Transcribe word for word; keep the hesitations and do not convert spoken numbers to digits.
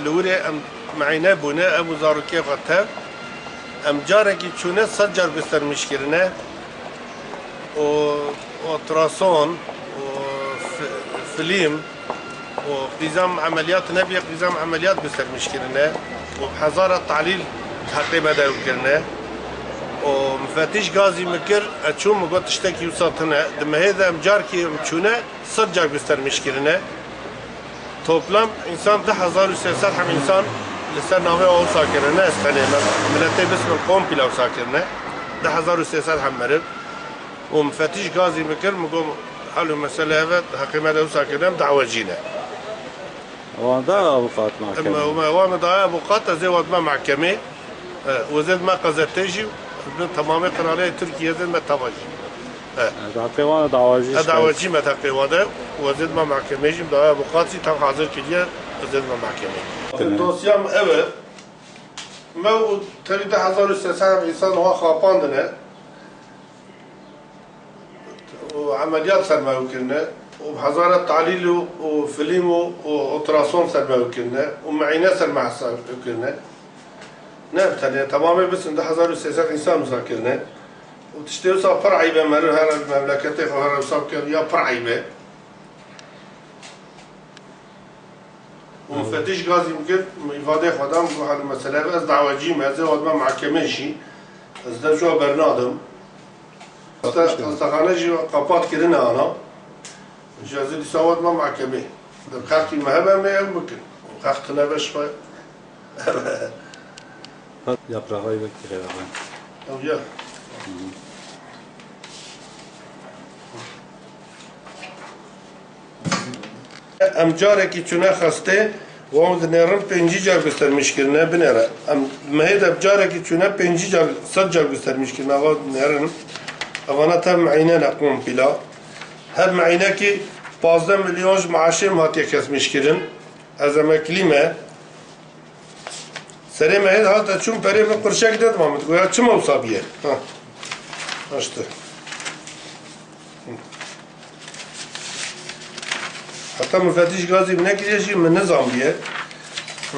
Li wirê em meyne bûne, ev û zarokê xwe tev. Em carekî çûne sed car gustermîş kirine. Û ultrason û fi-, filîm û qîzam emeliyat nebiye, qîzam emeliyat gustermîş kirine. Û bi hezara talîl heqê me de ew kirine. Û mifetîş gazî min kir, ez çûm, min got tiştekî wisa tune. Di mehê de em carkî em çûne sed car gustermîş kirine. Toplam însan du hezar û sê sed heb însan li ser navê wisa kirine, ez tenê me, miletê Bismil komple wisa kirine. Du hezar û sê sed heb meriv. Û mifetîş gazî min kir, min got, hal û mesele ev e, heqê me de wisa kirine, em dawecî ne. Wan da avukat mahkemê? Em, em, wan min daye avukat, ez ê wan dime mahkemê. E, wezê dime qezetê jî, bin temamê qiralê Tirkiye zê me tava jî. E. E, da pê wan dawacî Ez şikayet. Dawacî me teqê wan de, wezê dime mahkemê jî, daye avukat jî tam hazir kiriye, wezê dime mahkemê. Dosyam ev e. Me û tevî du hezar û sê sed însan wa xapandine. Û emeliyat ser me ew kirine. Û hezara talîl û, û filîm û, û ultrason ser me ew kirine. Û meyne ser me hesab ew kirine. Ne tenê, temamê bisin du hezar û sê sed însan wisa kirine. Û tiştê wisa pir eyb e, meriv here memleketê xwe here wisa bike, ya pir eyb e. Û mifetîş gazî min kir, min îfadeyê xwe da, min got, hal û mesele ev, ez dawecî me, ez ê wan dime mahkemê jî, ez dev ji we bernadim. Hasta-, hastaxane jî qapat kirine ana. Ji ez ê dîsa wan dime mahkemê. Di qextî me hebe me ew bikin. Qext tune beş xwe. Yaprağı ayva kireye ben. Ew ya. Em carekî çûne xestê, wan dinêrin pêncî car gustermîş kirine, binêre. Em mehê de carekî çûne pêncî car, sed car gustermîş kirine, ava dinêrin. Evana tev meyne ne kompîla. Her meynekî pazdeh milyon ji maaşê min hatiye kesmîş kirin. Ez emeklî me. Serê me hêt hate çûm, perê min qurşek nedima min, digoya çima wisa biye? Ha. Haşte. Heta mifetîş gazî min nekiriye jî min nizanbiye. Hı.